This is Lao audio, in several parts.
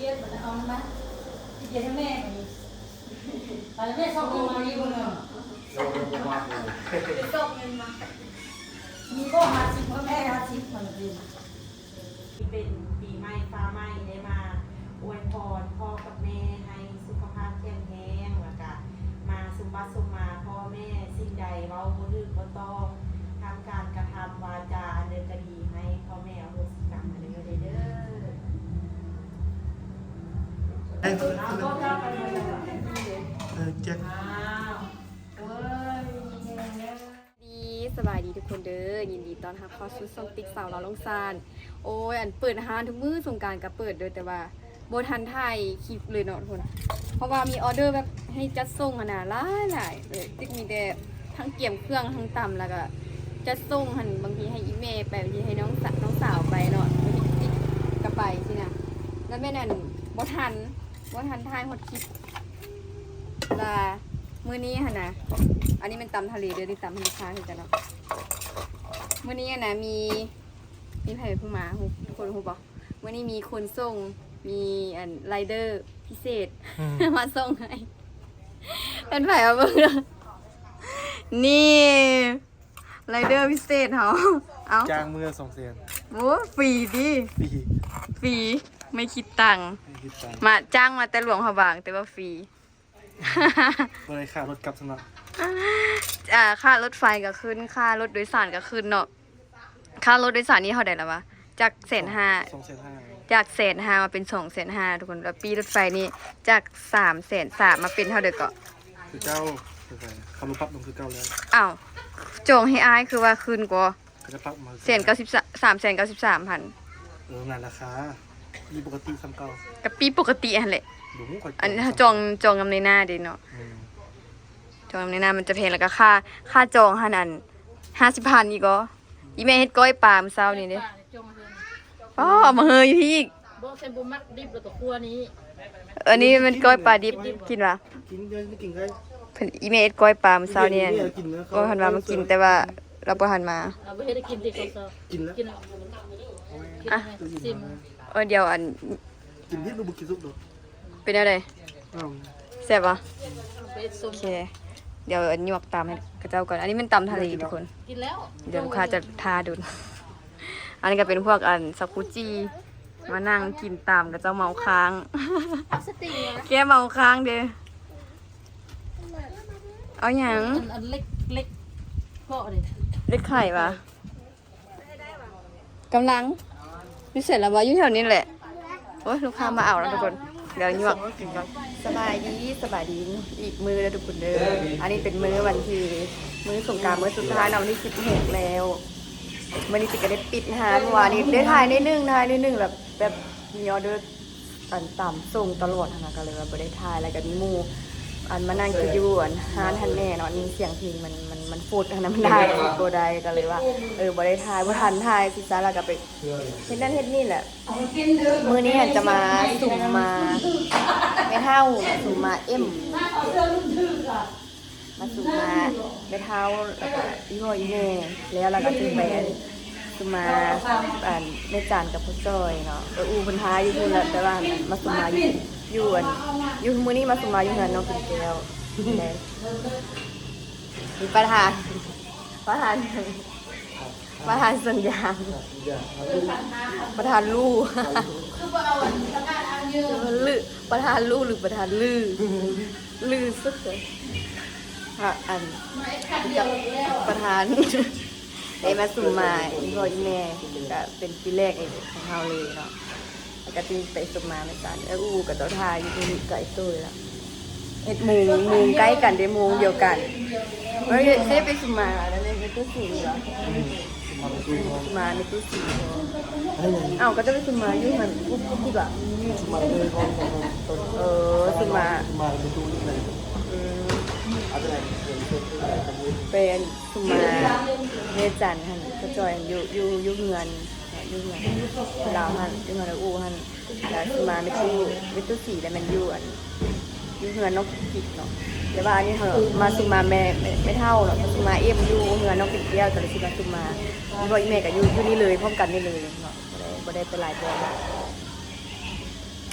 ເອົາມາ ຊິເກັບໃຫ້ແມ່ບັດນີ້ ໄປແມ່ຊອກເງິນມາຢູ່ເນາະ ຊອກເງິນມາ ມີບໍ່ ຫ້າສິບ ພໍ່ແມ່ ຫ້າສິບ ມັນເປັນ ທີ່ເປັນປີໃໝ່ຟ້າໃໝ່ ໄດ້ມາອວຍພອນພໍ່ກັບແມ່ໃຫ້ສຸຂະພາບແຂງແຮງ ແລ້ວກະມາສົມບັດສົມໝາພໍ່ແມ່ ສິ່ງໃດເວົ້າບໍ່ຖືກບໍ່ຕ້ອງ ທັງການກະທຳວາຈາອັນໃດກະດີ ໃຫ້ພໍ່ແມ່ອະໂຫສິກຳໃຫ້ເດີ ເດີ. ເອີ ເຈັດ ສະບາຍດີທຸກຄົນເດີ ຍິນດີຕ້ອນຮັບເຂົ້າສູ່ຊ່ອງຕິກສາວລາວລົງຊານ. ໂອ້ຍ ອັນເປີດຮ້ານທຸກມື້ ສົງການກະເປີດເດີ ແຕ່ວ່າບໍ່ທັນຖ່າຍຄລິບເລີຍເນາະທຸກຄົນ ເພາະວ່າມີອໍເດີແບບໃຫ້ຈັດສົ່ງຫັ້ນນະ ຫຼາຍໆ ເອີ ຕິກມີແຕ່ທັງກຽມເຄື່ອງ ທັງຕຳ ແລ້ວກະຈັດສົ່ງຫັ້ນ ບາງທີໃຫ້ອີ່ແມ່ໄປ ບາງທີໃຫ້ນ້ອງສາ ນ້ອງສາວໄປເນາະ ບາງທີຕິກກະໄປຊີ້ນະ ແລ້ວແມ່ນອັນບໍ່ທັນ ບໍ່ທັນຖ່າຍຮອດຄລິບ ລະມື້ນີ້ຫັ້ນນະ ອັນນີ້ແມ່ນຕຳທະເລເດີ ນີ້ຕຳທະເລຄ້າງຄືກັນເນາະ. ມື້ນີ້ຫັ້ນນະ ມີ ມີໃຜເພິ່ນມາ ຮູ້ ທຸກຄົນຮູ້ບໍ່? ມື້ນີ້ມີຄົນສົ່ງ ມີອັນໄລເດີພິເສດ ອືມ ມາສົ່ງໃຫ້ ເປັນໃຜມາເບິ່ງ ນີ້ ໄລເດີພິເສດເຮົາ ເອົ້າ ຈ້າງມື້ລະສອງແສນ ໂອ້ ຟຣີຕິ ຟຣີ ຟຣີ ໄມ່ຄິດຕັງ ໄມ່ຄິດຕັງ ມາ ຈ້າງມາແຕ່ຫຼວງພະບາງ ແຕ່ວ່າຟຣີ ບໍ່ໄດ້ຄ່າລົດກັບຊັ້ນເນາະ ອ່າ ຄ່າລົດໄຟກະຂຶ້ນ ຄ່າລົດໂດຍສານກະຂຶ້ນເນາະ ຄ່າລົດໂດຍສານນີ້ເທົ່າໃດລະວະ? ຈາກແສນຫ້າ ສອງແສນຫ້າ ຈາກແສນຫ້າມາເປັນສອງແສນຫ້າ ທຸກຄົນ ແລ້ວປີ້ລົດໄຟນີ້ຈາກສາມແສນສາມມາເປັນເທົ່າໃດເກາະ? ຄືເກົ່າ ຄ່າລົດປັບລົງຄືເກົ່າແລ້ວ. ອ້າວ ຈອງໃຫ້ອ້າຍຄືວ່າຂຶ້ນກວ່າ ເຂົາຈະປັບມາ ແສນເກົ້າສິບ ສາມແສນເກົ້າສິບສາມພັນ. ເອີ ນັ້ນລາຄາ ປີ້ປົກກະຕິສ່ຳເກົ່າ ກະປີ້ປົກກະຕິຫັ້ນແຫຼະ ບໍ່ຮູ້ ຂ້ອຍ ອັນ ຈອງ ຈອງນຳໃນໜ້າເດເນາະ ອືມ ຈອງນຳໃນໜ້າມັນຈະແພງ ແລ້ວກະຄ່າ ຄ່າຈອງຫັ້ນ ອັນ ຫ້າສິບພັນອີກເກາະ. ອີ່ແມ່ເຮັດກ້ອຍປາມື້ເຊົ້ານີ້ເດ້ ອໍ ເອົາມາເຮີຢູ່ພີ້ອີກ ບໍ່ ແຊມບໍ່ມັກດິບ ແລ້ວກະຄົວນີ້ ອັນນີ້ແມ່ນກ້ອຍປາດິບ ກິນຫວາ? ກິນເດີ ກິນໄດ້ ເພິ່ນ ອີ່ແມ່ເຮັດກ້ອຍປາມື້ເຊົ້ານີ້ ກໍຫັ້ນວ່າມາກິນ ແຕ່ວ່າລາວບໍ່ທັນມາ ເອົາ ບໍ່ເຮັດໃຫ້ກິນຕິ ກິນແລ້ວ ກິນແລ້ວ ອ່ະ ຊິມ ເອີ ດຽວອັນ ກິນດິບຫຼືບໍ່ກິນສຸກໂດດ ເປັນແນວໃດ? ອ້າວ ແຊບບໍ່? ໂອເຄ ດຽວຫຍວກຕຳໃຫ້ເຂົາເຈົ້າກ່ອນ ອັນນີ້ແມ່ນຕຳທະເລທຸກຄົນ ກິນແລ້ວ ດຽວລູກຄ້າຈະຖ້າດົນ ອັນນີ້ກະເປັນພວກອັນສັກຄູຈີ່ ມານັ່ງກິນຕາມເຂົາເຈົ້າເມົາຄ້າງ ແກ້ເມົາຄ້າງເດ້. ເອົາຫຍັງ? ອັນ ອັນເຫຼັກ ເຫຼັກເກາະເດ້ ເຫຼັກໄຂຫວາ? ກຳລັງ ຢູ່ໃສລະວະ? ຢູ່ແຖວນີ້ແຫຼະ. ໂອ້ຍ ລູກຄ້າມາເອົາແລ້ວທຸກຄົນ ດຽວຫຍວກກິນກ່ອນ. ສະບາຍດີ ສະບາຍດີອີກມື້ເດີທຸກຄົນເດີ. ອັນນີ້ເປັນມື້ວັນທີ ມື້ສົງການມື້ສຸດທ້າຍເນາະ ວັນທີສິບຫົກແລ້ວ. ມື້ນີ້ຕິກກະໄດ້ປິດຮ້ານ ເພາະວ່ານີ້ໄດ້ຖ່າຍໜ້ອຍໜຶ່ງ ຖ່າຍໜ້ອຍໜຶ່ງ ແບບ ແບບມີອໍເດີ ອັນຕາມສົ່ງຕະຫຼອດຫັ້ນນະ ກະເລີຍວ່າບໍ່ໄດ້ຖ່າຍ ແລ້ວກະມີໝູ່ ອັນມານັ່ງກິນຢູ່ ອັນຮ້ານຫັ້ນແນ່ເນາະ ມີສຽງເພງ ມັນ ມັນ ມັນຟົດຫັ້ນນະ ມັນຖ່າຍບໍ່ໄດ້ ກະເລີຍວ່າ ເອີ ບໍ່ໄດ້ຖ່າຍ ບໍ່ທັນຖ່າຍ ຊິຊະ ແລ້ວກະໄປເຮັດນັ້ນເຮັດນີ້ແຫຼະ. ມື້ນີ້ຫັ້ນຈະມາສຸມມາແມ່ເຖົ້າ ສຸມມາເອັມ ມາສຸມມາແມ່ເຖົ້າ ແລ້ວກະອີ່ພໍ່ອີ່ແມ່ ແລ້ວ ແລ້ວກະຈຶ່ງໄປອັນສຸມມາ ອັນແມ່ຈັນກັບພໍ່ຈ້ອຍເນາະ ເອີ ອູ່ເພິ່ນຫາຢູ່ພຸ້ນແຫຼະ ແຕ່ວ່າມາສຸມມາຢູ່ ຢູ່ອັນ ຢູ່ມື້ນີ້ມາສຸມມາຢູ່ເຮືອນນ້ອງປິ່ນແກ້ວ ມີປະທານ ປະທານ ປະທານສັນຍາ ປະທານລູ ຄືບໍ່ເອົາອັນປະທານອານຍື ລື ປະທານລູ ຫຼື ປະທານລື ລືສຸດເລີຍ ພະ ອັນ ມາເອັດຄັດດຽວແລ້ວ ປະທານ ໄດ້ມາສຸມມາອີ່ພໍ່ອີ່ແມ່ ກະເປັນປີແລກຂອງເຮົາເລີຍເນາະ. ແລ້ວກະຈຶ່ງໄປສົມມານຳກັນ ເອື້ອຍອູ່ກະເຈົ້າທ່າຢູ່ນີ້ ໄກໂຕແລ້ວ ເຮັດໂມງ ໂມງໃກ້ກັນເດ້ ໂມງດຽວກັນ ເອີ ຊິໄດ້ໄປສົມມາແລ້ວ ແມ່ນຕູ້ສີຫວາ? ສຸມມາແມ່ຕູ້ສີ ເອົ້າ ກະເຈົ້າໄປສຸມມາຢູ່ຫັ້ນ ກຸບກິບ ເອີ ສຸມມາ ອືມ ໄປອັນ ສຸມມາແມ່ຈັນຫັ້ນ ພໍ່ຈ້ອຍຫັ້ນ ຢູ່ ຢູ່ ຢູ່ເຮືອນ ຢູ່ເຮືອນລາວຫັ້ນ ຢູ່ເຮືອນອູ່ຫັ້ນ ແລ້ວສຸມມາແມ່ຕູ້ ແມ່ຕູ້ສີ ແລ້ວແມ່ນຢູ່ອັນ ຢູ່ເຮືອນນ້ອງກິກເນາະ ແຕ່ວ່າອັນນີ້ເຮົາມາສຸມມາແມ່ ແມ່ ແມ່ເຖົ້າເນາະ ມາສຸມມາເອັມຢູ່ເຮືອນນ້ອງປິ່ນແກ້ວ ກະເລີຍຊິມາສຸມມາ ອີ່ພໍ່ອີ່ແມ່ກະຢູ່ ຢູ່ນີ້ເລີຍ ພ້ອມກັນນີ້ເລີຍເນາະ ບໍ່ໄດ້ ບໍ່ໄດ້ໄປຫຼາຍບ່ອນ.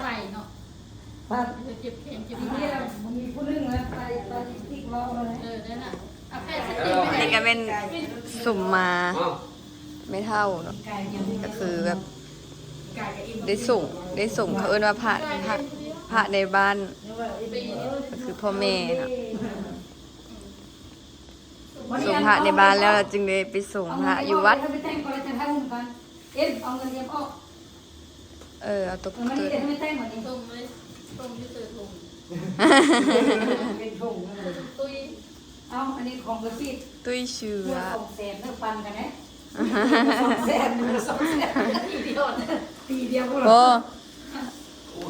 ໄປເນາະ ບາດ ເຈັບແຂນເຈັບຂາ ມີຜູ້ໜຶ່ງນະ ໄປ ໄປຕິກເວົ້າເລີຍ ເອີ ນັ້ນນະ ເອົາແປະສະຕິກ ນີ້ກໍແມ່ນສົມມາ ແມ່ເຖົ້າເນາະ ກໍຄືແບບໄດ້ສົ່ງ ໄດ້ສົ່ງ ເຂົາເອີ້ນວ່າພະ ພະ ພະໃນບ້ານ ກໍຄືພໍ່ແມ່ເນາະ ສົ່ງພະໃນບ້ານແລ້ວ ແລ້ວຈຶ່ງໄດ້ໄປສົ່ງພະຢູ່ວັດ ເອັມ ເອົາເງິນເອັມອອກ ເອີ ເອົາຕົກ ເອີ ມັນມີແຕ່ທຳໄມແຕ່ງບັດນີ້ ສົ່ງເລີຍ ສົ່ງຢູ່ເຊີທົ່ງ ເປັນຖົງເລີຍ ຕຸ້ຍ ເອົາ ອັນນີ້ຂອງກະສິດ ຕຸ້ຍເຊື້ອ ສອງແສນເດີ ປັນກັນເດ້ ສອງແສນ ສອງແສນ ປີດຽວ ປີດຽວ ບໍ່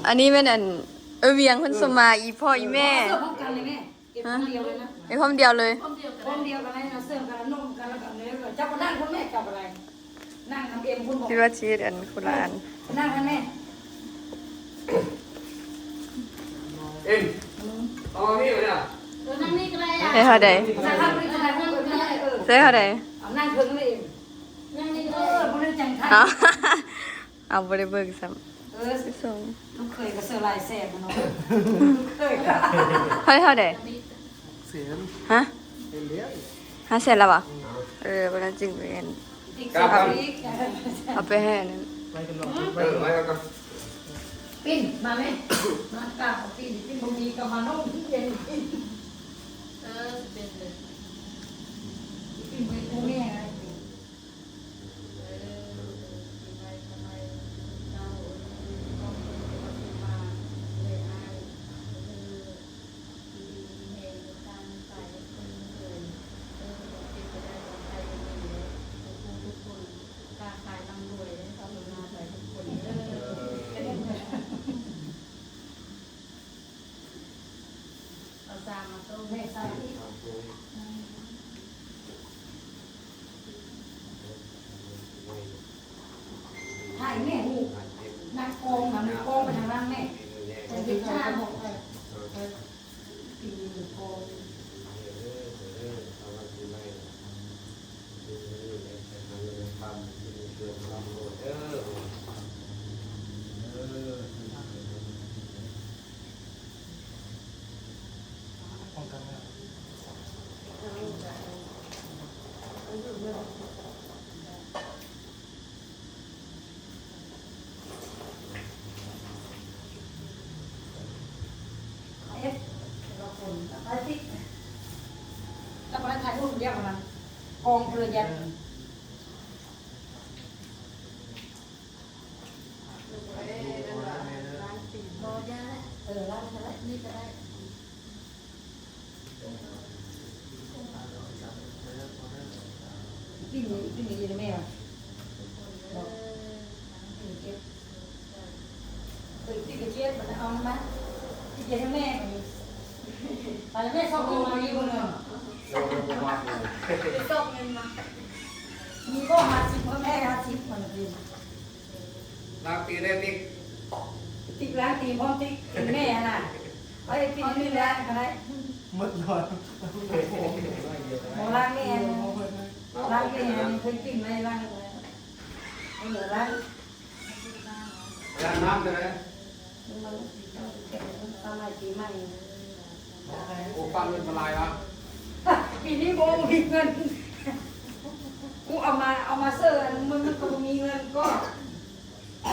ອັນນີ້ແມ່ນອັນ ເອີ ວຽງເພິ່ນ ເອີ ສົ່ງມາ ອີ່ພໍ່ອີ່ແມ່ ເອົາເສື້ອພ້ອມກັນເລີຍແມ່ ເກັບ ຮະ ພ້ອມດຽວເລີຍນະ ເຮັດພ້ອມດຽວເລີຍ ພ້ອມດຽວກັນເລີຍນະ ເສື້ອກັນ ນຸ່ງກັນ ແລ້ວກໍເອົາເລີຍ ເຈົ້າກໍນັ່ງພຸ້ນແມ່ ເຈົ້າກໍໄດ້ ນັ່ງນຳເອັມພຸ້ນ ຄິດວ່າຊິເຮັດອັນຄົນລະອັນ ນັ່ງຫັ້ນແມ່ ເອັມ ອືມ ເອົາມານີ້ກໍໄດ້ ເອີ ນັ່ງນີ້ກໍໄດ້ ໃສ່ເທົ່າໃດ ນັ່ງຫັ້ນກໍໄດ້ ເອີ ໃສ່ເທົ່າໃດ ເອົານັ່ງເທິງເລີຍ ນັ່ງນີ້ກໍໄດ້ ເອີ ບໍ່ໄດ້ຈັງໄທ ເອົາ ບໍ່ໄດ້ເບິ່ງຊ້ຳ ເອີ ສົ່ງ ລູກເຂີຍກໍເສື້ອຫຼາຍແສນເນາະ ລູກເຂີຍກໍ ເທົ່າ ເທົ່າໃດ ແສນ ຮະ ແສນດຽວ ຫ້າແສນແລ້ວບໍ່ ອືມ ເອີ ບໍ່ນັ້ນຈຶ່ງໄປອັນ ຕິກ ເອົາໄປໃຫ້ອັນນັ້ນ ໄວ້ກັນເນາະ ເອີ ໄວ້ກັນ ປິ່ນ ມາແມ່ ມາກາບ ປິ່ນ ປິ່ນບໍ່ມີກໍມານອນເຢັນ ເອີ ເປັນເລີຍ ປິ່ນບໍ່ມີແມ່ ເອົາສາມມາໂຕ້ແມ່ໃສ່ອີກ ຖ່າຍແມ່ຮູບ ນັກກອງນະ ກອງໄປທາງຫຼັງແມ່ ແຕ່ເຮັດຊ້າ ກິນຢູ່ກອງ ເອີ ລ້າງເທົ່ານັ້ນແຫຼະ ນີ້ກໍໄດ້ ກິນ ກິນອີ່ແມ່ວະ ເອີ ກິນເກັບ ເອີ ກິນກະເຈັບ ມັນເອົາມາ ກິນເກັບໃຫ້ແມ່ບັດນີ້ ໄປແມ່ຊອກເງິນມາຢູ່ເບິ່ງເນາະ ຊອກເງິນມາ ມີບໍ່ ຫ້າສິບ ເພິ່ນໃຫ້ຫ້າສິບ ມັນກິນ ລ້າງຕີນແດ່ຕິກ ຕິກລ້າງຕີນພ້ອມຕິກ ຕີນແມ່ຫັ້ນນະ ເອົາໄອ້ຕີນໜຶ່ງລ້າງກໍໄດ້ ໝົດລອຍ ບໍ່ລ້າງແມ່ ລ້າງແມ່ ເຄີຍກິນໄວ້ລ້າງ ເອີ ລ້າງ ລ້າງນ້ຳກໍໄດ້ ມັນ ສະໄໝປີໃໝ່ ໂອ້ ປະເງິນມາຫຼາຍວະ ປີນີ້ບໍ່ມີເງິນ ກູເອົາມາ ເອົາມາເສີ ມັນ ມັນກໍບໍ່ມີເງິນກໍ ເອ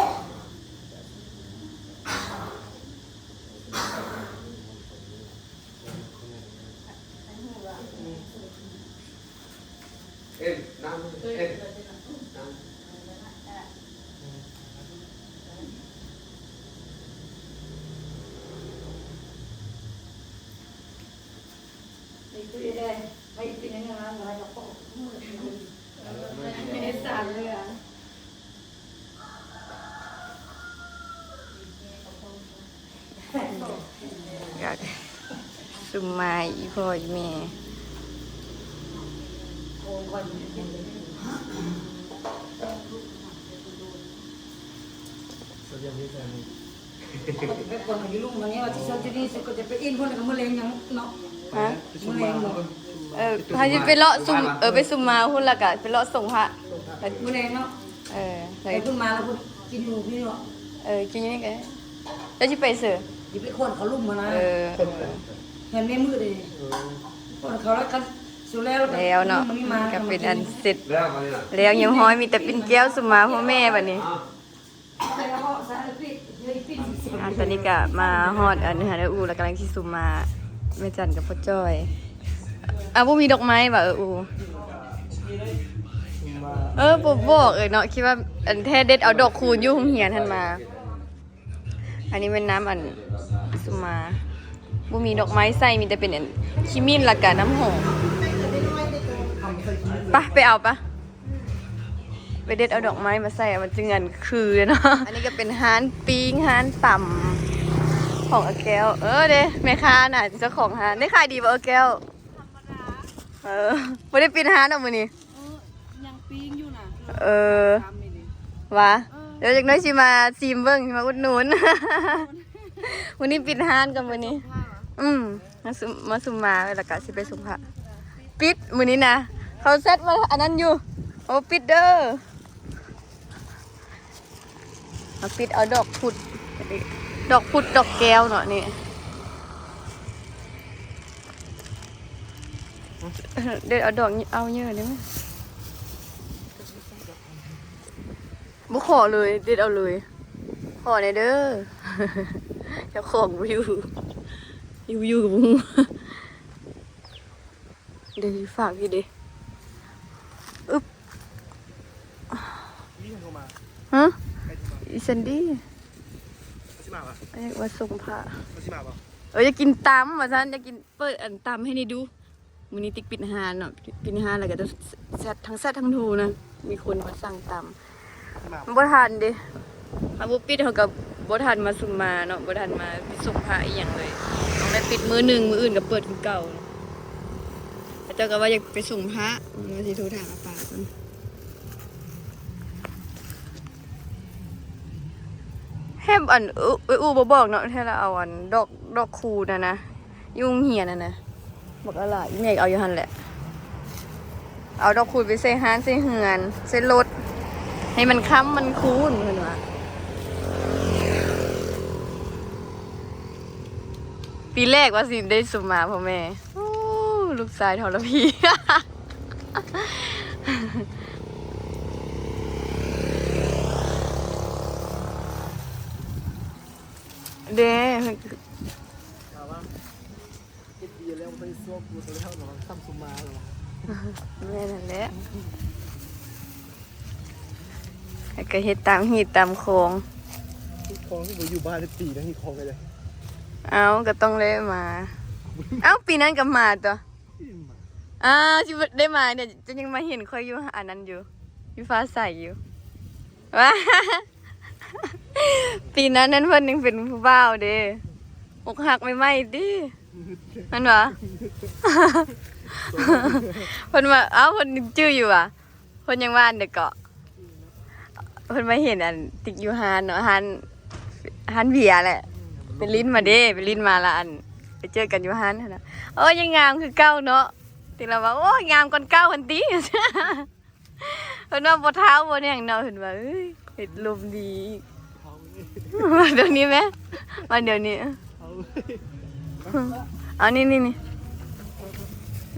ັມ ນ້ຳ ເອັມ ນ້ຳ ໄປຕຸ້ຍແດ່ ໄປຕິນຍັງງາມຫຼາຍກໍພໍ ເຮັດສານເລີຍອະ. ສຸມມາອີ່ພໍ່ອີ່ແມ່ ໄປກ່ອນຢູ່ລຸ່ມ ວັນນີ້ວ່າຊິເຊີນຢູ່ນີ້ ຊິກໍຈະໄປອິນພຸ້ນ ແລ້ວກໍມື້ແລງຍັງເນາະ ຮະ ມື້ແລງເນາະ ເອີ ພາຊິໄປເລາະຊຸມ ເອີ ໄປຊຸມມາພຸ້ນ ແລ້ວກໍໄປເລາະສົ່ງພະ ມື້ແລງເນາະ ເອີ ໄປພຸ້ນມາແລ້ວພຸ້ນ ກິນຢູ່ນີ້ເນາະ ເອີ ກິນຢູ່ນີ້ກໍໄດ້. ເຈົ້າຊິໄປເຊີ? ຊິໄປຂວນເຂົາລຸ່ມຫັ້ນນະ. ເອີ ເອີ ເຮືອນແມ່ມືດເດ້. ເອີ ຂວນເຂົາແລ້ວກັນ ສຸດແລ້ວ ແລ້ວເນາະ ມັນກະເປັນອັນເສັດແລ້ວ ແລ້ວຮຽບຮ້ອຍ ມີແຕ່ປິ່ນແກ້ວສຸມມາພໍ່ແມ່ບັດນີ້. ອ່າ ຕອນນີ້ກະມາຮອດອັນເຮືອນເອື້ອຍອູ່ແລ້ວ ກຳລັງຊິສຸມມາແມ່ຈັນກັບພໍ່ຈ້ອຍ. ອ້າວ ບໍ່ມີດອກໄມ້ຫວາເອື້ອຍອູ່? ເອີ ບໍ່ບອກເອີຍເນາະ ຄິດວ່າອັນແທ້ເດັດເອົາດອກຄູນຢູ່ໂຮງຮຽນຫັ້ນມາ. ອັນນີ້ແມ່ນນ້ຳອັນສຸມມາ ບໍ່ມີດອກໄມ້ໃສ່ ມີແຕ່ເປັນອັນຂີ້ມິ້ນ ແລ້ວກະນ້ຳຫອມ. ປະ ໄປເອົາປະ ໄປເດັດເອົາດອກໄມ້ມາໃສ່ ມັນຈຶ່ງອັນຄືເນາະ. ອັນນີ້ກະເປັນຮ້ານປີ້ງ ຮ້ານຕຳຂອງອາແກ້ວ. ເອີເດ້ ແມ່ຄ້ານະ ເຈົ້າຂອງຮ້ານ. ໄດ້ຂາຍດີບໍ່ອາແກ້ວ? ເອີ ບໍ່ໄດ້ປິດຮ້ານເນາະມື້ນີ້. ເອີ ຍັງປີ້ງຢູ່ນະ. ເອີ ຫວາ ເອີ ດຽວຈັກໜ້ອຍຊິມາຊີມເບິ່ງ ຊິມາອຸດໜູນ. ມື້ນີ້ປິດຮ້ານກັນມື້ນີ້. ອືມ ມາຊຸມ ມາຊຸມມາ ແລ້ວກະຊິໄປຊຸມພະ. ປິດມື້ນີ້ນະ ເຂົາແຊັດມາອັນນັ້ນຢູ່. ໂອ້ ປິດເດີ້. ມາປິດເອົາດອກພຸດ ດອກພຸດດອກແກ້ວເນາະນີ້. ເດັດເອົາດອກເອົາເຍີ້ໄດ້ໄໝ? ບໍ່ຂໍເລີຍ ເດັດເອົາເລີຍ. ຂໍແດ່ເດີ້ ເຈົ້າຂອງບໍ່ຢູ່ ຢູ່ ຢູ່ກະບໍ່ຮູ້. ເດ ຝາກຢູ່ເດ. ອຶບ ນີ້ໂທມາ. ຮະ? ໃຜໂທມາ? ອີແຊນດີ້. ເຂົາຊິມາຫວາ? ເອີ ວ່າສົ່ງຜ້າ. ເຂົາຊິມາບໍ່? ເອີ ຢາກກິນຕຳວ່າຊັ້ນ ຢາກກິນ ເປີດອັນຕຳໃຫ້ນີ້ດູ. ມື້ນີ້ຕິກປິດຮ້ານເນາະ ປິດຮ້ານແລ້ວກະຈະແຊັດ ທັງແຊັດທັງໂທນະ. ມີຄົນມາສັ່ງຕຳ ບໍ່ທັນເດ້ ຖ້າບໍ່ປິດເຮົາກະບໍ່ທັນມາຊຸມມາເນາະ ບໍ່ທັນມາສົ່ງພະອີ່ຫຍັງເລີຍ. ຕ້ອງໄດ້ປິດມື້ໜຶ່ງ ມື້ອື່ນກະເປີດຄືເກົ່າ. ເຂົາເຈົ້າກະວ່າຢາກໄປສົ່ງພະ ວ່າຊິໂທຖາມອາປາກ່ອນ. ແຮມອັນ ເອີ ເອີ ອູ່ບໍ່ບອກເນາະ ແທ້ລະເອົາອັນດອກ ດອກຄູນຫັ້ນນະ ຢູ່ໂຮງຮຽນຫັ້ນນະ ບັກອາຫຼາ ອີແມ່ກະເອົາຢູ່ຫັ້ນແຫຼະ. ເອົາດອກຄູນໄປໃສ່ຮ້ານ ໃສ່ເຮືອນ ໃສ່ລົດ ໃຫ້ມັນຄ້ຳມັນຄູນ ເພິ່ນວ່າ. ປີແລກວ່າຊິໄດ້ສຸມມາພໍ່ແມ່. ໂອ້ ລູກຊາຍທໍລະພີ ເດ້. ເຮັດດີແລ້ວ ບໍ່ໄດ້ຊວກກູໂຕແລ້ວເນາະ ຊ້ຳຊຸມມາແລ້ວ. ແມ່ນຫັ້ນແຫຼະ ແລ້ວກະເຮັດຕາມຮີດຕາມຄອງ. ຮີດຄອງ ບໍ່ຢູ່ບ້ານຈັກປີນະ ຮີດຄອງໄປເລີຍ. ເອົ້າ ກະຕ້ອງໄດ້ມາ. ເອົ້າ ປີນັ້ນກະມາຕົວະ. ອ່າ ຊິໄດ້ມາເດ ເຈົ້າຍັງມາເຫັນຂ້ອຍຢູ່ອັນນັ້ນຢູ່ ຢູ່ຟ້າໃສຢູ່. ວ່າ ປີນັ້ນນັ້ນເພິ່ນຍັງເປັນຜູ້ບ່າວເດ້ ອົກຫັກໃໝ່ໆຕິ ແມ່ນຫວາ? ເພິ່ນວ່າ ເອົ້າ ເພິ່ນຈື່ຢູ່ຫວາ? ເພິ່ນຍັງວ່າອັນໃດເກາະ ເພິ່ນມາເຫັນອັນຕິກຢູ່ຮ້ານເນາະ ຮ້ານ ຮ້ານເບຍແຫຼະ ໄປຫຼິ້ນມາເດ້ ໄປຫຼິ້ນມາລະອັນ ໄປເຈີກັນຢູ່ຮ້ານຫັ້ນນະ. ໂອ້ຍ ຍັງງາມຄືເກົ່າເນາະ ຕິລະວ່າ ໂອ້ຍ ງາມກ່ອນເກົ່າຫັ້ນຕິ. ເພິ່ນວ່າບໍ່ເຖົ້າບໍ່ຫຍັງເນາະ ເພິ່ນວ່າ ເອີຍ ເຮັດລົມດີອີກ. ມາດຽວນີ້ແມະ ມາດຽວນີ້. ເອົາ ເອົານີ້ ນີ້ ນີ້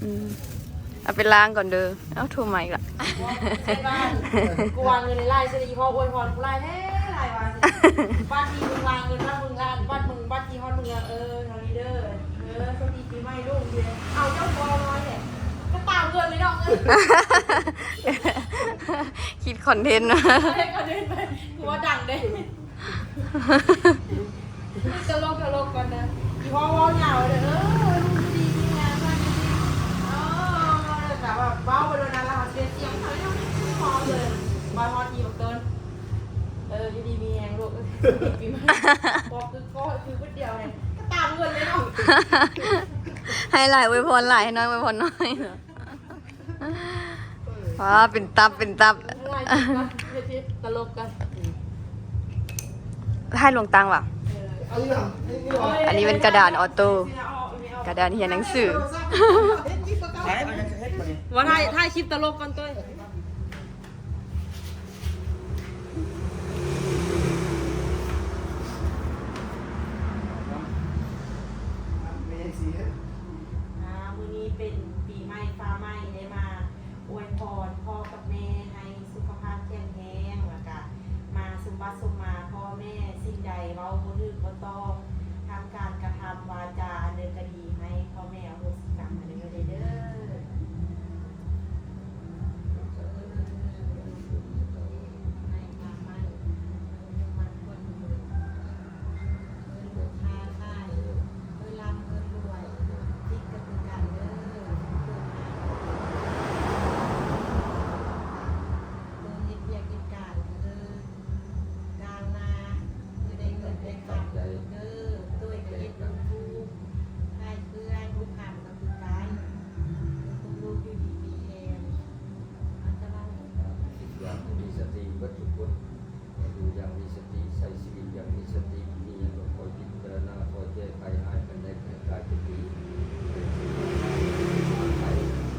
ອືມ ເອົາໄປລ້າງກ່ອນເດີ. ເອົ້າ ໂທມາອີກລະ. ກູວາງເງິນຫຼາຍໆ ຊິໄດ້ພໍອວຍພອນກູຫຼາຍແທ້ຫຼາຍວ່າຊິ ບາດນີ້ມຶງວາງເງິນມາ ມຶງລະ ບາດມຶງ ບາດທີ່ຮອດມຶງ ເອີ ເທົ່ານີ້ເດີ ເອີ ໂຊກດີປີໃໝ່ລູກເດ. ເອົາ ເຈົ້າພໍນ້ອຍແທ້ ກະຕາມເງິນເລີຍເນາະ ເງິນ ຄິດຄອນເທັນ ເຮັດຄອນເທັນໄປ ກູວ່າດັງເດ້. ຕະຫຼົກຕະຫຼົກກ່ອນເດີ ອີພໍ່ເວົ້າຍາວເດີ ເອີ ລູກຢູ່ດີມີແຮງ ເພິ່ນຢູ່ດີ ເອີ ກະແບບເວົ້າໄປໂດຍນັ້ນລະ ເຮົາຊິໄດ້ສຽງເຂົາເລີຍ ມາຮອດອີບັກເຕີນ ເອີ ຢູ່ດີມີແຮງລູກ ປີໃໝ່ ບອກຄື ກໍຄືຄົນດຽວເລີຍ ກະຕາມເງິນເລີຍເນາະ. ໃຫ້ຫຼາຍອວຍພອນຫຼາຍ ໃຫ້ນ້ອຍອວຍພອນນ້ອຍເນາະ. ວ້າ ເປັນຕັບ ເປັນຕັບ ຕະຫຼົກກັນ ຖ່າຍລວງຕັ້ງຫວາ? ເອີ ອັນນີ້ແມ່ນກະດານອໍໂຕ້ ກະດານຮຽນໜັງສື. ວ່າຖ່າຍ ຖ່າຍຄລິບຕະຫຼົກກ່ອນເຕີຍ. ເ ເປັນປີໃໝ່ຟ້າໃໝ່ ໄດ້ມາອວຍພອນພໍ່ກັບແມ່ໃຫ້ສຸຂະພາບແຂງແຮງ ແລ້ວກະມາສົມບັດສົມໝາພໍ່ແມ່ ສິ່ງໃດເວົ້າບໍ່ຖືກບໍ່ຕ້ອງ ທັງການກະທຳວາຈາອັນໃດກະດີ ໃຫ້ພໍ່ແມ່ອະໂຫສິກຳໃຫ້ເດີ ເດີ. ຢູ່ຢ່າງມີສະຕິ ໃຊ້ຊີວິດຢ່າງມີສະຕິ ມີຫຍັງກໍຄອຍພິຈາລະນາ ຄອຍແກ້ໄຂ ຮ້າຍອັນໃດໃຫ້ກາຍເປັນດີ ເປັນສິ່ງທີ່ດີ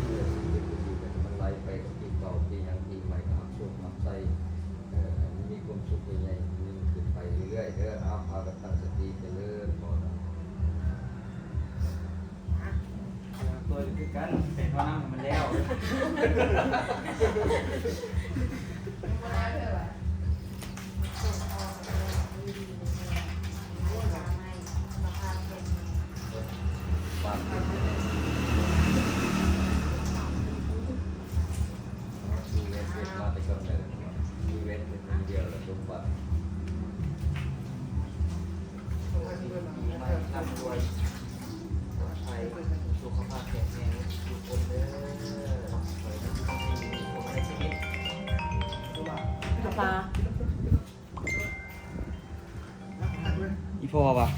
ເພື່ອສິ່ງທີ່ບໍ່ດີກໍໃຫ້ມັນໄຫຼໄປ ປີເກົ່າ ປີຫຍັງ ປີໃໝ່ກໍຮັບໂຊກຮັບໄຊ ເອີ ໃຫ້ມັນມີຄວາມສຸກໃຫຍ່ໆ ຍິ່ງຂຶ້ນໄປເລື້ອຍໆເດີ. ເອົາ ພາກັນຕັ້ງສະຕິ ຈະເລີນພອນ. ຕົວຢູ່ຄືກັນ ໃສ່ທໍ່ນ້ຳໃຫ້ມັນແລ້ວ. ອີ່ພໍ່ວ່າ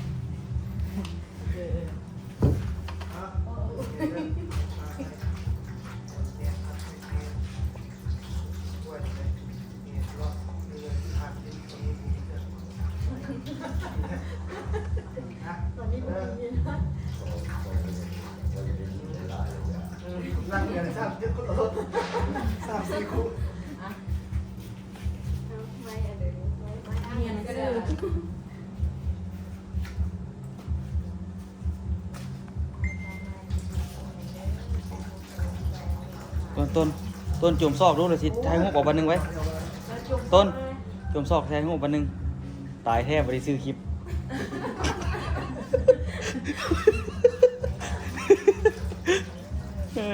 ຕອນນີ້ບໍ່ໄດ້ຍິນ ຫຼັງເດືອນສາມ ເຈັດຄົນລະລົດ ສາມສີ່ຄູ່ ຕົ້ນ ຕົ້ນ ຕົ້ນ ຈົ່ມຊອກດູ ລະຊິຖ່າຍຮູບອອກບາດໜຶ່ງໄວ້. ຕົ້ນ ຈົ່ມຊອກ ຖ່າຍຮູບບາດໜຶ່ງ. ຕາຍແທ້ ບໍ່ໄດ້ຊື້ຄລິບ. ເອີ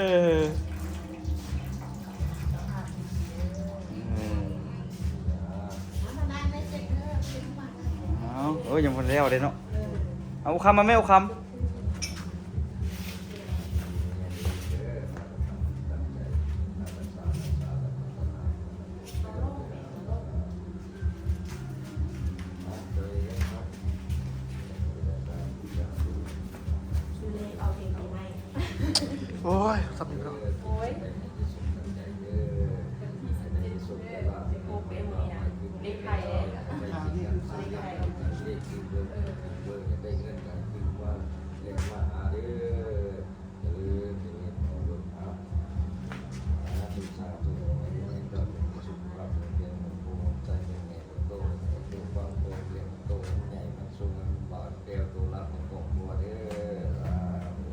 ເອົາ ເອີ ຍັງບໍ່ແລ້ວເດ້ເນາະ. ເອົາ ອຸຄຳມາແມ່ ອຸຄຳ. ໂອ້ຍ ສຳເລັດແລ້ວ ໂອ້ຍ ວັນທີສິບເຈັດເດີ ສິບຫົກເດ້ມື້ນີ້ນະ ເລກໄທເດ້ ເລກໄທ ເອີ ເອີ ໄດ້ເງິນກັນຄືວ່າ ເລກມາຫາເດີ. ເອີ ເປັນເຫດຂອງໂລກ ສາທຸ ສາທຸ ຂໍໃຫ້ເຈົ້າຈົ່ງມີສຸຂະພາບແຂງແຮງ ໃຈແຂງແຮງ ໂຕ ໂຕຟັງ ໂຕຮຽນ ໂຕໃຫຍ່ ມັນສູງ ມັນບາດແກ້ວ ໂຕຫຼັກຂອງຄອບຄົວເດີ ສາທຸ.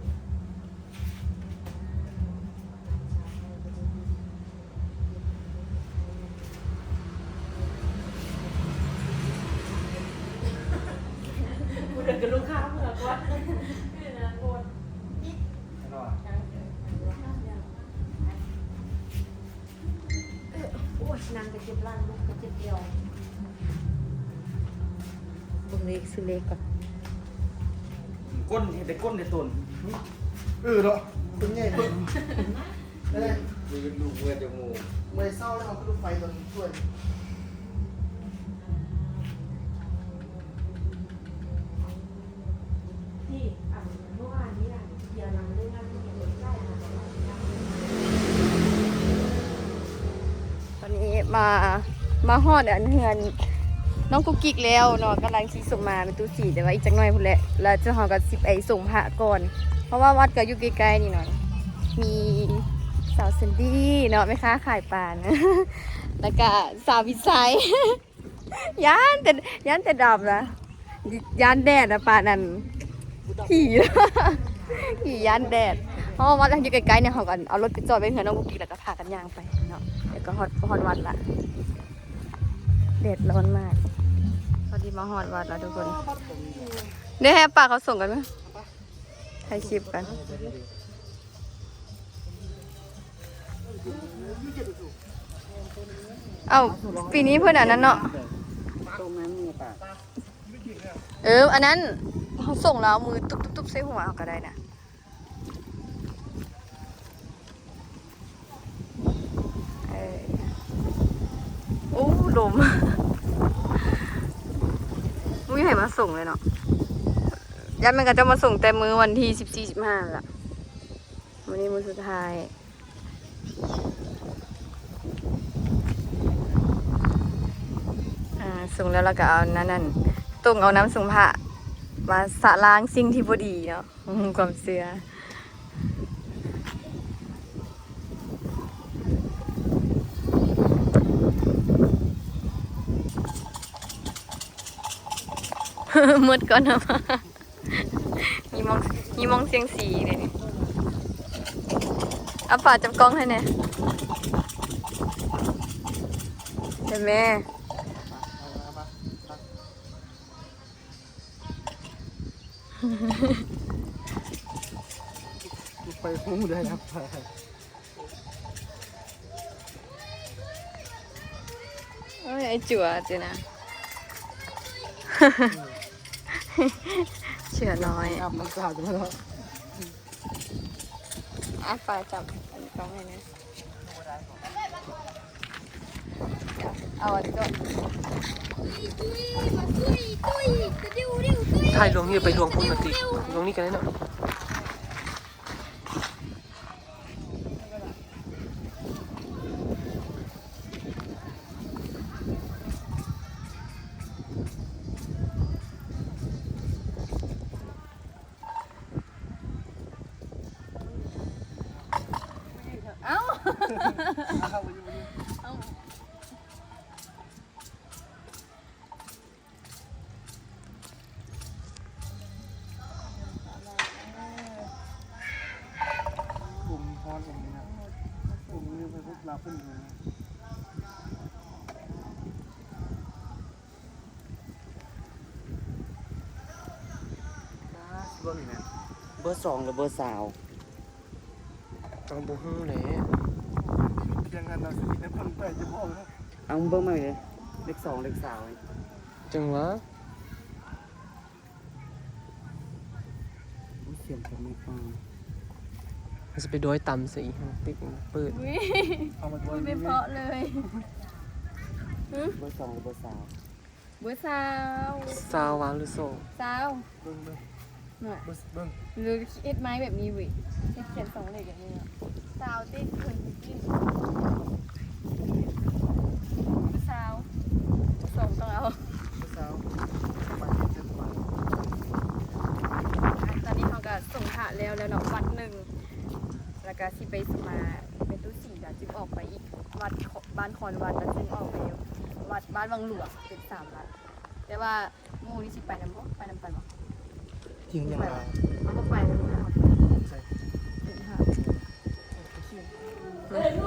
ຜູ້ເດີນກັບລູກຄ້າເມືອກ່ອນ ຄືນະໂພດ ໂອ້ຍ ນັ່ງກໍເຈັບຫຼັງ ລຸກກໍເຈັບແອວ ເບິ່ງເລກ ຊື້ເລກກ່ອນ ກົ້ນ ເຮັດໄດ້ກົ້ນໄດ້ຕົນ ເອີເນາະ ເປັນໃຫຍ່ເບິ່ງ. ເອີ ມືລູກເມື່ອຍຈະໂມງ ເມື່ອຍເຊົ້າແລ້ວ ເຮົາກໍລຸກໄປຕອນຊ່ວຍ ທີ່ ອັນ ເມື່ອວານນີ້ນະ ດຽວນຳເລື່ອງນັ້ນເຮັດໄດ້ນະ. ຕອນນີ້ມາ ມາຮອດອັນເຮືອນນ້ອງກຸກກິກແລ້ວເນາະ ກຳລັງຊິສົ່ງມາແມ່ຕູ້ສີ ແຕ່ວ່າອີກຈັກໜ້ອຍພຸ້ນແຫຼະ ແລ້ວເຈົ້າເຮົາກໍຊິໄປສົ່ງພະກ່ອນ ເພາະວ່າວັດກໍຢູ່ໃກ້ໆນີ້ເນາະ ມີສາວແຊນດີ້ເນາະ ແມ່ຄ້າຂາຍປານ ແລ້ວກໍສາວວິໄຊ ຢ້ານແຕ່ ຢ້ານແຕ່ດຳນະ ຢ້ານແດດນະ ປານນັ້ນ ຜີ ຜີຢ້ານແດດ. ເຮົາຮອດວັດແລ້ວ ຢູ່ໃກ້ໆນີ້ ເຮົາກໍເອົາລົດໄປຈອດໄວ້ເຮືອນນ້ອງກຸກກິກ ແລ້ວກໍພາກັນຍ່າງໄປເນາະ. ແລ້ວກໍຮອດ ຮອດວັດລະ ແດດຮ້ອນມາກ. ພໍດີມາຮອດວັດແລ້ວທຸກຄົນ. ເດ້ ໃຫ້ປ້າເຂົາສົ່ງກັນເນາະ ຖ່າຍຄລິບກັນ. ເອົ້າ ປີນີ້ເພິ່ນອັນນັ້ນເນາະ. ເອີ ອັນນັ້ນເຮົາສົ່ງແລ້ວເອົາມືຕຸບໆໆໃສ່ຫົວເຮົາກໍໄດ້ນະ. ເອີ ໂອ້ ລົມ ບໍ່ມີໃຜມາສົ່ງເລີຍເນາະ. ຢ້ານແມ່ນເຂົາເຈົ້າມາສົ່ງແຕ່ມື້ວັນທີສິບສີ່ ສິບຫ້າລະ. ມື້ນີ້ມື້ສຸດທ້າຍ. ອ່າ ສົງແລ້ວ ແລ້ວກໍເອົານັ້ນ ຕົງເອົານ້ຳສົງພະມາຊະລ້າງສິ່ງທີ່ບໍ່ດີເນາະ ຄວາມເຊື່ອ. ໝົດກ່ອນນະ. ມີມອງ ມີມອງຊຽງຊີເດ້ນີ້. ເອົາ ປ້າຈັບກ້ອງໃຫ້ແດ່ ເຫັນແມ່. ໄປຮູ້ໄດ້ແລ້ວ. ໂອ້ຍ ໄອ້ຈົວຕິນະ ເສືອນ້ອຍ. ອາ ປ້າຈັບອັນນີ້ກ້ອງໃຫ້ແດ່. ເອົາອັນນີ້ກ່ອນ. ຖ່າຍລວງນີ້ ໄປລວງພຸ້ນມາຕິ ລວງນີ້ກໍໄດ້ເນາະ. ເອົ້າ ເອົ້າ ກຸ່ມຮ້ອນຕົງນີ້ນະ ກຸ່ມນີ້ໄປພວກລາວຂຶ້ນຢູ່. ເບີສອງ ຫຼື ເບີຊາວ? ເຮົາບໍ່ຮູ້ແຫຼະ. ພຽງນັ້ນເນາະ ຊິເຮັດໃຫ້ເພິ່ນໄປຢູ່ບໍ່? ເອົາ ເບິ່ງໃໝ່ເດ້ ເລກສອງ ເລກຊາວນີ້ ຈັ່ງຫວາ. ໂອ້ຍ ສຽງກັບແມ່ປ້າ ເຮົາຊິໄປດ້ວຍຕຳຊະອີກ ປິດເປີດ. ອຸ້ຍ ເອົາມາດ້ວຍ ໄມ່ເພາະເລີຍ. ຫຶ? ເບີສອງ ຫຼື ເບີຊາວ? ເບີຊາວ. ຊາວຫວາ ຫຼື ສອງ? ຊາວ. ເບິ່ງ ເບິ່ງ ນະ ເບິ່ງ ເບິ່ງ ຫຼື ເຮັດໄມ້ແບບນີ້ເວີຍ ເຮັດຂຽນສອງເລກແບບນີ້ເນາະ. ຊາວຕິ ເພິ່ນຕິ ຊາວ ສອງຕ້ອງເອົາ ຊາວ. ຕອນນີ້ເຮົາກໍສົງພະແລ້ວແລ້ວເນາະ ວັດໜຶ່ງ ແລ້ວກໍຊິໄປສະມາແມ່ຕູ້ສີ ແລ້ວຈຶ່ງອອກໄປອີກວັດບ້ານຄອນວັດ ແລ້ວຈຶ່ງອອກໄປວັດບ້ານວັງຫຼວງ ເປັນສາມວັດ. ແຕ່ວ່າ ໝູ່ນີ້ຊິໄປນຳບໍ່? ໄປນຳກັນບໍ່? ຈິງຫຍັງວ່າ ເອົາບໍ່ໄປນຳກັນ. ໃສ່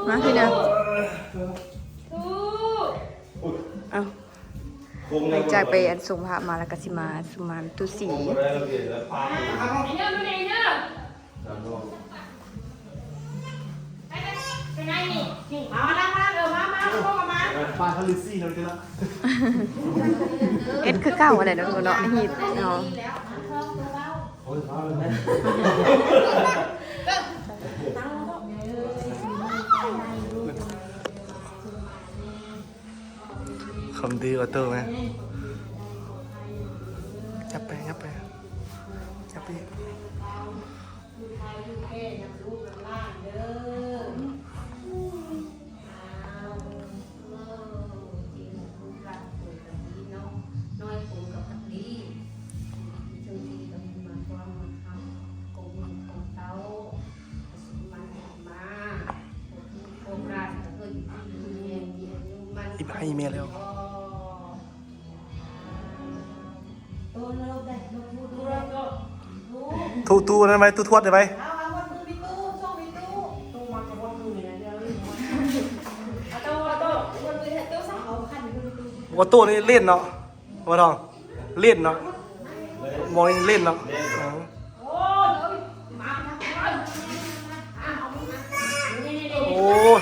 ມາພີ່ນາ ເອົາ ຫຼັງຈາກໄປອັນສົງພະມາ ແລ້ວກໍຊິມາສຸມມາຕູ້ສີ. ເຮັດຄືເກົ່າຫັ້ນແຫຼະເນາະ ຮີດເນາະ. ຄຳດີອອໂຕ້ແມ່ ຫຍັບໄປ ຫຍັບໄປ ຫຍັບໄປ. ອີ່ໄພແມ່ແລ້ວ ຕູ້ຕູ້ນັ້ນໄວ້ ຕູ້ທວດໄດ້ໄວ້. ອອໂຕ້ນີ້ຫຼິ້ນເນາະ ບໍ່ຕ້ອງຫຼິ້ນເນາະ ມອງນີ້ຫຼິ້ນເນາະ. ໂອ້ຍ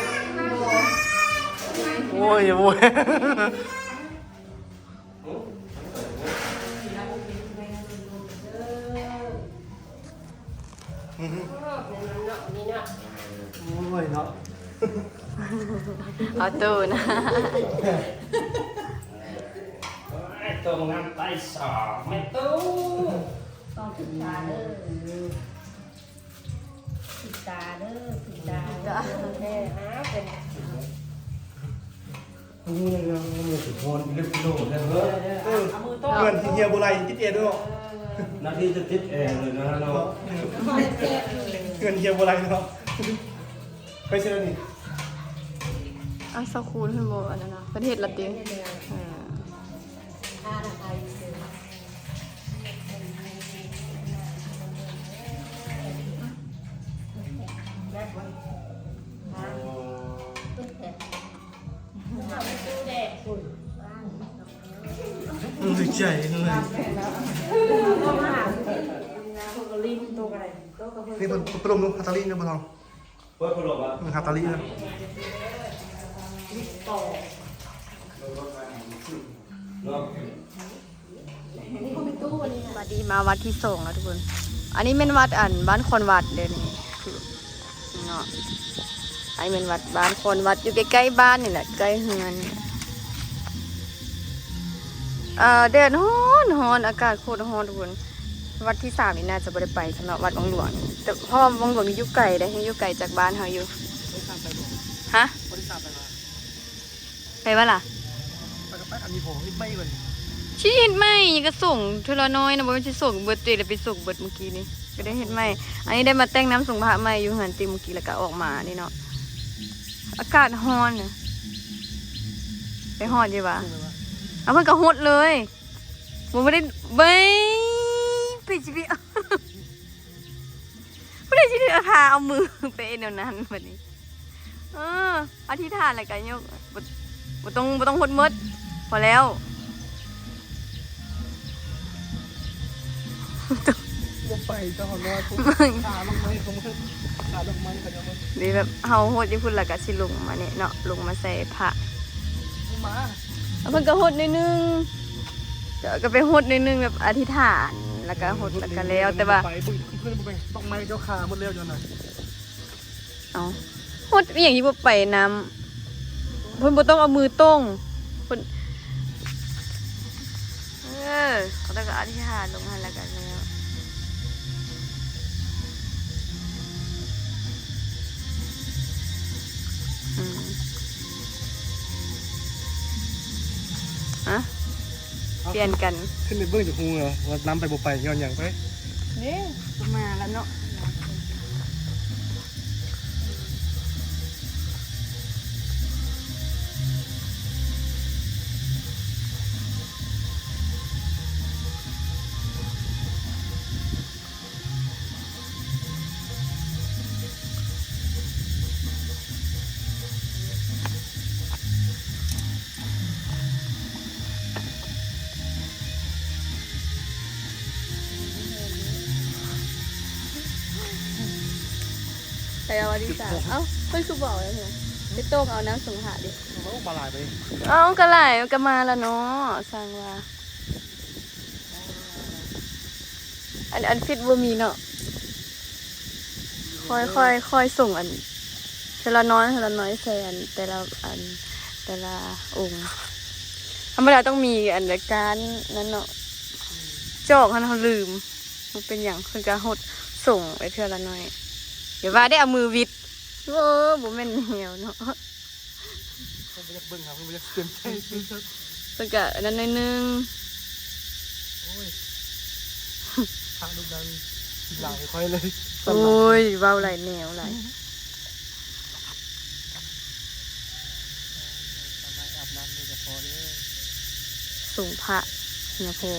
ໂອ້ຍ ໂອ້ຍ. ໂອ້ຍເນາະ ອອໂຕ້ນະ ໂຕ້ງາມໄປສອງແມ່ຕູ້ ຕ້ອງສຶກສາເດີ ສຶກສາເດີ ສຶກສາເດີ ແມ່ຫາເປັນ ເອີ ເງິນທີ່ເຮຍບໍ່ໄຫຼຕິດແອດເນາະ ນາທີຈະຕິດແອເລີຍນະເນາະ ເງິນເຮຍບໍ່ໄຫຼເນາະ ໄປໃສລະນີ້ ອາ ສາວຄູນເພິ່ນບໍ່ອັນນັ້ນນະ ເພິ່ນເຮັດລະຕິ ເອີ ອືມ ຖືກໃຈເລີຍ ນີ້ເພິ່ນ ເພິ່ນລົງລົງ ຮາຕາລີນະບໍ່ທອງ ເປີດພັດລົມອະ ອືມ ຮາຕາລີນະ ເນາະ. ບັດນີ້ມາວັດທີສອງແລ້ວທຸກຄົນ ອັນນີ້ແມ່ນວັດ ອັນ ບ້ານຄອນວັດເດີນີ້ ຄືເນາະ ອັນນີ້ແມ່ນວັດບ້ານຄອນວັດ ຢູ່ໃກ້ໆບ້ານນີ້ແຫຼະ ໃກ້ເຮືອນ ເອີ ແດດຮ້ອນໆ ອາກາດໂຄດຮ້ອນທຸກຄົນ ວັດທີສາມນີ້ໜ້າຈະບໍ່ໄດ້ໄປຊັ້ນເນາະ ວັດວັງຫຼວງນີ້ ແຕ່ເພາະວ່າວັງຫຼວງນີ້ຢູ່ໄກເດ້ ຢູ່ໄກຈາກບ້ານເຮົາຢູ່ ຮະ ໄປບໍ່ລະ? ອັນນີ້ບໍ່ເຮັດໃໝ່ເລີຍ ຊິເຮັດໃໝ່ກໍສົ່ງເທື່ອລະໜ້ອຍນະ ບໍ່ແມ່ນຊິສົ່ງເບິດ ຕົວເອງໄດ້ໄປສົ່ງເບິດມື້ກີ້ນີ້ ກໍໄດ້ເຮັດໃໝ່ ອັນນີ້ໄດ້ມາແຕ່ງນ້ຳສົງພະໃໝ່ຢູ່ເຮືອນຕິມື້ກີ້ ແລ້ວກໍອອກມານີ້ເນາະ ອາກາດຮ້ອນນະ ໄປຮອດຢູ່ຫວາ ເອົາ ເພິ່ນກໍຫົດເລີຍ ບໍ່ ບໍ່ໄດ້ ເບິ່ງ ໄປຊິໄປ ຜູ້ໃດຊິຖືກເອົາທ່າເອົາມືໄປເຮັດແນວນັ້ນບັດນີ້ ເອີ ອະທິຖານແລ້ວກໍຍົກ ບໍ່ ບໍ່ຕ້ອງ ບໍ່ຕ້ອງຫົດໝົດ ພໍແລ້ວ ບໍ່ໄປ ເຈົ້ານ້ອຍ ເບິ່ງ ຂາດອກໄມ້ຂອງເພິ່ນ ຂາດອກໄມ້ຂະເຈົ້າເບິ່ງ ນີ້ແບບເຮົາຫົດຢູ່ພຸ້ນ ແລ້ວກໍຊິລົງມານີ້ເນາະ ລົງມາໃສ່ພະ ມາ ເພິ່ນກໍຫົດໜ້ອຍໜຶ່ງ ກໍ ກໍໄປຫົດໜ້ອຍໜຶ່ງ ແບບອະທິຖານ ແລ້ວກໍຫົດ ແລ້ວກໍແລ້ວ ແຕ່ວ່າ ໄປເບິ່ງເພິ່ນບໍ່ໄປ ດອກໄມ້ເຈົ້າຂາໝົດແລ້ວຢູ່ຫັ້ນນະ ເອົ້າ ຫົດອີ່ຫຍັງທີ່ບໍ່ໄປນຳ ເພິ່ນບໍ່ຕ້ອງເອົາມືຕົງ ເພິ່ນ ເອີ ເຂົາເຈົ້າກໍອະທິຖານລົງຫັ້ນ ແລ້ວກໍແລ້ວ ອືມ ຮະ ປ່ຽນກັນ ຂຶ້ນໄປເບິ່ງຈາກຮູວ່ານຳໄປບໍ່ໄປ ຍ້ອນຫຍັງໄປ ເດ້ ກໍມາແລ້ວເນາະ. ໄປເອົາອາລິສາ ເອົ້າ ເພິ່ນຄືບໍ່ເອົາແລ້ວ ໄປໂຕ້ງເອົານ້ຳສົງພະເດ້ ເອົ້າ ມາຫຼາຍໄປ ເອົ້າ ກໍຫຼາຍ ກໍມາລະເນາະ ຊ່າງວ່າ ອັນ ອັນຟິດບໍ່ມີເນາະ ຄ່ອຍ ຄ່ອຍ ຄ່ອຍສົ່ງ ອັນ ເທື່ອລະໜ້ອຍ ເທື່ອລະໜ້ອຍ ໃສ່ ອັນ ແຕ່ລະ ອັນ ແຕ່ລະອົງ ທຳມະດາຕ້ອງມີ ອັນ ການນັ້ນເນາະ ຈອກຫັ້ນ ເຮົາລືມ ບໍ່ເປັນຫຍັງ ເພິ່ນກໍຫົດສົ່ງໄປເທື່ອລະໜ້ອຍ ຢ່າວ່າໄດ້ເອົາມືຫວິດ ໂອ້ ບໍ່ແມ່ນແນວເນາະ. ເພິ່ນບໍ່ຢາກເບິ່ງ ເພິ່ນບໍ່ຢາກເຕັມໃຈ ເພິ່ນກະອັນນັ້ນໜ້ອຍໜຶ່ງ ໂອ້ຍ ພະຮູບນັ້ນກິນຫຼາຍຂ້ອຍເລີຍ ໂອ້ຍ ເວົ້າຫຼາຍແນວຫຼາຍ ອາບນ້ຳໃຫ້ຍາພໍ່ເດີ ສົງພະຍາພໍ່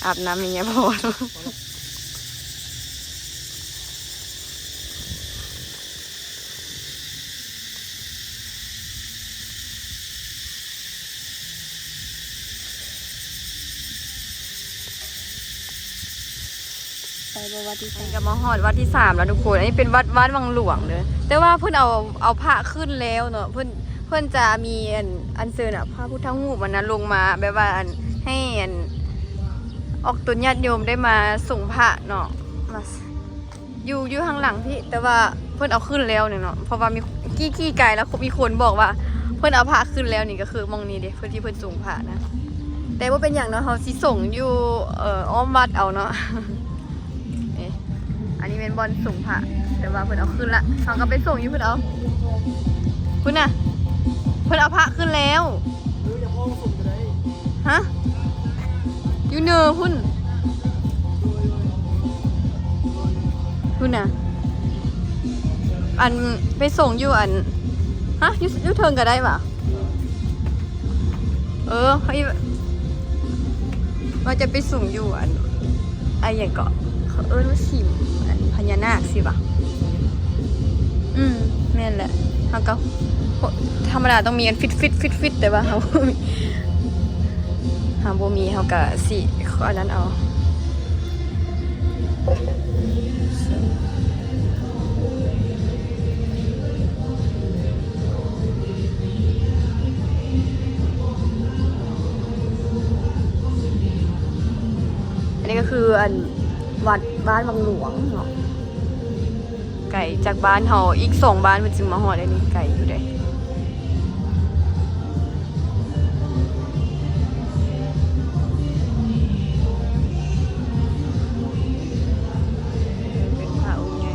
ອາບນ້ຳໃຫ້ຍາພໍ່. ເ ວັດທີ່ສາມ ອັນນີ້ກໍມາຮອດວັດທີ່ສາມແລ້ວທຸກຄົນ. ອັນນີ້ເປັນວັດ ວັດວັງຫຼວງເດີ ແຕ່ວ່າເພິ່ນເອົາ ເອົາພະຂຶ້ນແລ້ວເນາະ. ເພິ່ນ ເພິ່ນຈະມີອັນ ອັນເຊີນອະ ພະພຸດທະຮູບອັນນັ້ນລົງມາ ແບບວ່າອັນ ໃຫ້ອັນ ອອກຕົນຍາດໂຍມໄດ້ມາສົງພະເນາະ ມາ ຢູ່ ຢູ່ທາງຫຼັງພີ້ ແຕ່ວ່າເພິ່ນເອົາຂຶ້ນແລ້ວນີ້ເນາະ ເພາະວ່າມີ ກີ້ ກີ້ກາຍແລ້ວມີຄົນບອກວ່າເພິ່ນເອົາພະຂຶ້ນແລ້ວ. ນີ້ກໍຄືໝ່ອງນີ້ເດ້ ເພິ່ນ ທີ່ເພິ່ນສົງພະນະ ແຕ່ບໍ່ເປັນຫຍັງເນາະ ເຮົາຊິສົງຢູ່ ເອີ ອ້ອມວັດເອົາເນາະ. ເອ ອັນນີ້ແມ່ນບ່ອນສົງພະ ແຕ່ວ່າເພິ່ນເອົາຂຶ້ນລະ ເຮົາກໍໄປສົງຢູ່ພຸ້ນເອົາ. ພຸ້ນນະ ເພິ່ນເອົາພະຂຶ້ນແລ້ວ. ຮະ ຢູ່ເນີພຸ້ນ ພຸ້ນນະ. ອັນ ໄປສົ່ງຢູ່ອັນ ຮະ ຢູ່ ຢູ່ເທິງກໍໄດ້ຫວາ? ເອີ ເຮົາ ວ່າຈະໄປສົ່ງຢູ່ອັນ ອັນຫຍັງເກາະ ເຂົາເອີ້ນວ່າສີ ອັນພະຍານາກຊິຫວາ? ອືມ ແມ່ນແຫຼະ. ເຮົາກໍ ທຳມະດາຕ້ອງມີອັນຟິດໆໆໆ ແຕ່ວ່າເຮົາບໍ່ມີ ເຮົາບໍ່ມີ ເຮົາກໍຊິ ອັນນັ້ນເອົາ. ອັນນີ້ກໍຄືອັນ ວັດບ້ານວັງຫຼວງເນາະ ໄກຈາກບ້ານເຮົາອີກສອງບ້ານ ເພິ່ນຈຶ່ງມາຮອດໄດ້ນີ້ ໄກຢູ່ເດ້. ເປັນພະອົງໃຫຍ່.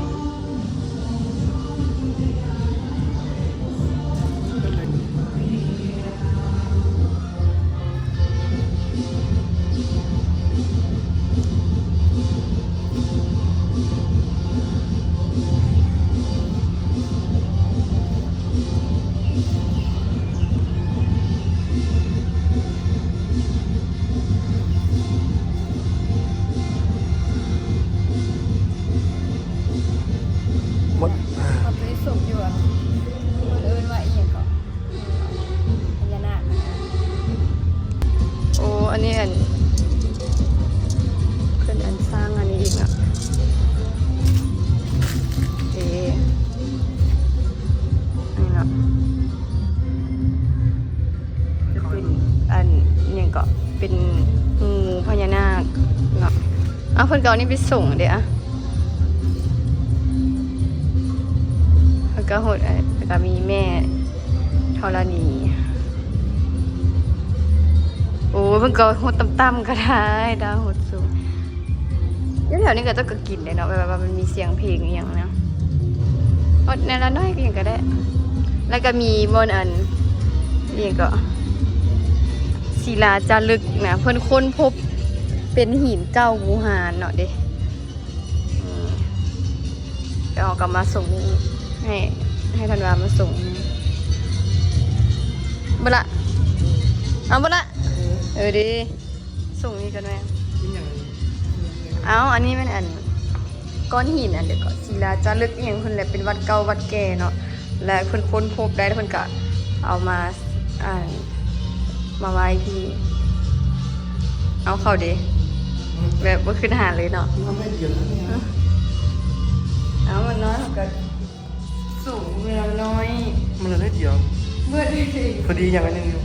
ໝົດ ເຂົາໄປສົງຢູ່ອັນ ເພິ່ນເອີ້ນວ່າອີ່ຫຍັງເກາະ ພະຍານາກນະ. ໂອ້ ອັນນີ້ອັນ ເພິ່ນອັນສ້າງອັນນີ້ອີກເນາະ ເອ ນີ້ເນາະ. ຈະເປັນອັນຫຍັງເກາະ ເປັນງູພະຍານາກເນາະ. ເອົາ ເພິ່ນກໍເອົານີ້ໄປສົງເດ້ອະ ແລ້ວກໍຫົດ ແລ້ວກໍມີແມ່ທໍລະນີ. ໂອ້ ເພິ່ນກໍຫົດຕ່ຳໆກໍໄດ້ ດາວຫົດສູງ. ຢູ່ແຖວນີ້ເຂົາເຈົ້າກໍກິນໄດ້ເນາະ ແບບວ່າມັນມີສຽງເພງອີ່ຫຍັງນະ ອົດແນວລະໜ້ອຍກໍຫຍັງກໍໄດ້. ແລ້ວກໍມີບ່ອນອັນ ອີ່ຫຍັງເກາະ ສິລາຈາລຶກນະ ເພິ່ນຄົ້ນພົບເປັນຫີນເກົ່າບູຮານເນາະເດ້. ອືມ ແລ້ວເຮົາກໍມາສົ່ງນີ້ ໃຫ້ ໃຫ້ທັນວາມາສົ່ງນີ້. ເບິ່ງລະ ເອົາເບິ່ງລະ ເອີເດ້. ສົ່ງນີ້ກ່ອນແມ່. ອີຫຍັງ? ເອົ້າ ອັນນີ້ແມ່ນອັນກ້ອນຫີນອັນດຽວກໍ ສິລາຈາລຶກອີ່ຫຍັງເພິ່ນແຫຼະ ເປັນວັດເກົ່າວັດແກ່ເນາະ ແລະເພິ່ນຄົ້ນພົບໄດ້ ແລ້ວເພິ່ນກະເອົາມາ ອັນ ມາໄວ້ທີ່ ເອົາເຂົ້າເດ້ ແບບບໍ່ຂຶ້ນຫາເລີຍເນາະ. ເອົາ ມັນນ້ອຍ ເຮົາກໍ ສູງແມວນ້ອຍ ມັນເຫຼືອໜ້ອຍດຽວ ເບິດເລີຍ ພໍດີຫຍັງອັນໜຶ່ງຢູ່.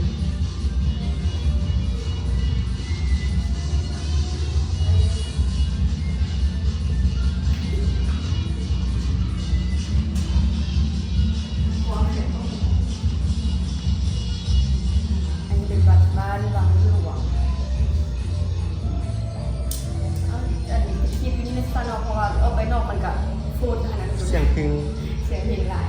ອັນນີ້ເປັນວັດບ້ານວັງຫຼວງ. ອັນນີ້ຄລິບຢູ່ນີ້ມັນສັ້ນເນາະ ເພາະວ່າອອກໄປນອກມັນກະໂພດຫັ້ນນະ ສຽງເພງ ສຽງເພງຫຼາຍ.